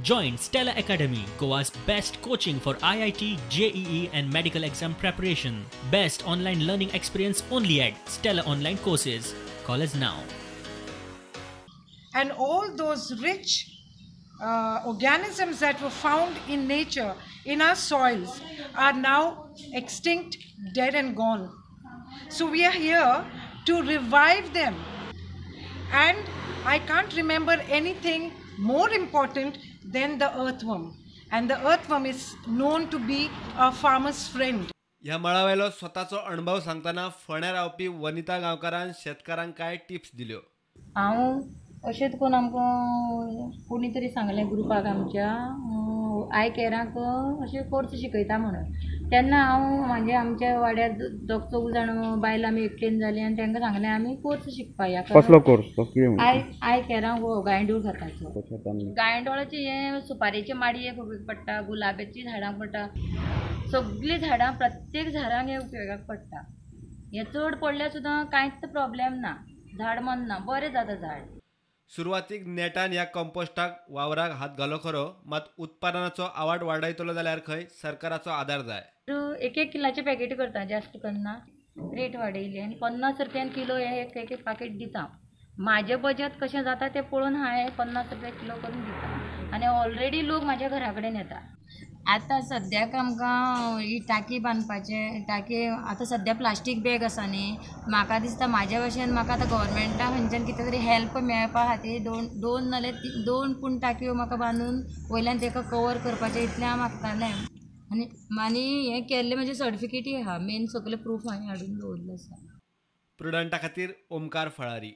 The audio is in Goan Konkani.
Join Stella Academy, Goa's best coaching for IIT, JEE and medical exam preparation. Best online learning experience only at Stella Online Courses. Call us now. And all those rich organisms that were found in nature, in our soils, are now extinct, dead and gone. So we are here to revive them. And I can't remember anything more important than the earthworm. And the earthworm is known to be a farmer's friend. ह्या मळावेलो स्वताचो अणभव सांगतना फोंड्या रावपी वनिता गांवकारान शेतकारांक कांय टिप्स दिल्यो. हांव अशेंच करून आमकां कोणी तरी सांगलें ग्रुपाक आमच्या आय केराक अशें कोर्स शिकयता म्हणून. तेन्ना हांव म्हणजे आमच्या वाड्यार दोग चौग जाण बायलां आमी एकटेन जालीं आनी तांकां सांगलें आमी कोर्स शिकपाक या. कसलो कोर्स? आय केराक हो गांयडोळ खताचो. गांयडोळाचे हें सुपारेचे माडयेक उपयोग पडटा, गुलाबाची झाडां पडटा, सगळीं झाडां प्रत्येक झाडांक हें उपयोगाक पडटा. हें चड पडल्यार सुद्दां कांयच प्रॉब्लेम ना, झाड मरना, बरें जाता झाड. सुरवातीक नेटान ह्या कंपोस्टाक वावराक हात घालो खरो, मात उत्पादनाचो आवाट वाडयतलो जाल्यार खंय सरकाराचो आदार जाय. एक एक किलाचें पॅकेट करता, जास्त करना, रेट वाडयली आनी 50 रुपयान किलो हें एक एक पाकेट दिता. म्हाजें बजट कशें जाता तें पळोवन हांवें 50 रुपया किलो करून दिता आनी ऑलरेडी लोक म्हाज्या घरा कडेन येता. आतां सद्याक आमकां ही टाकी बांदपाचें, टाकी आतां सद्या प्लास्टीक बॅग आसा न्ही, म्हाका दिसता म्हाज्या भशेन म्हाका आतां गव्हर्मेंटा खंयच्यान कितें तरी हेल्प मेळपा खातीर दोन नाल्यार दोन पूण टाकयो म्हाका बांदून वयल्यान ताका कवर करपाचें इतलें हांव मागतालें. आनी आनी हें केल्लें म्हजें सर्टिफिकेटूय आहा, मेन सगळें प्रूफ हांवें हाडून दवरिल्लें आसा. प्रुडंटा खातीर ओमकार फळारी.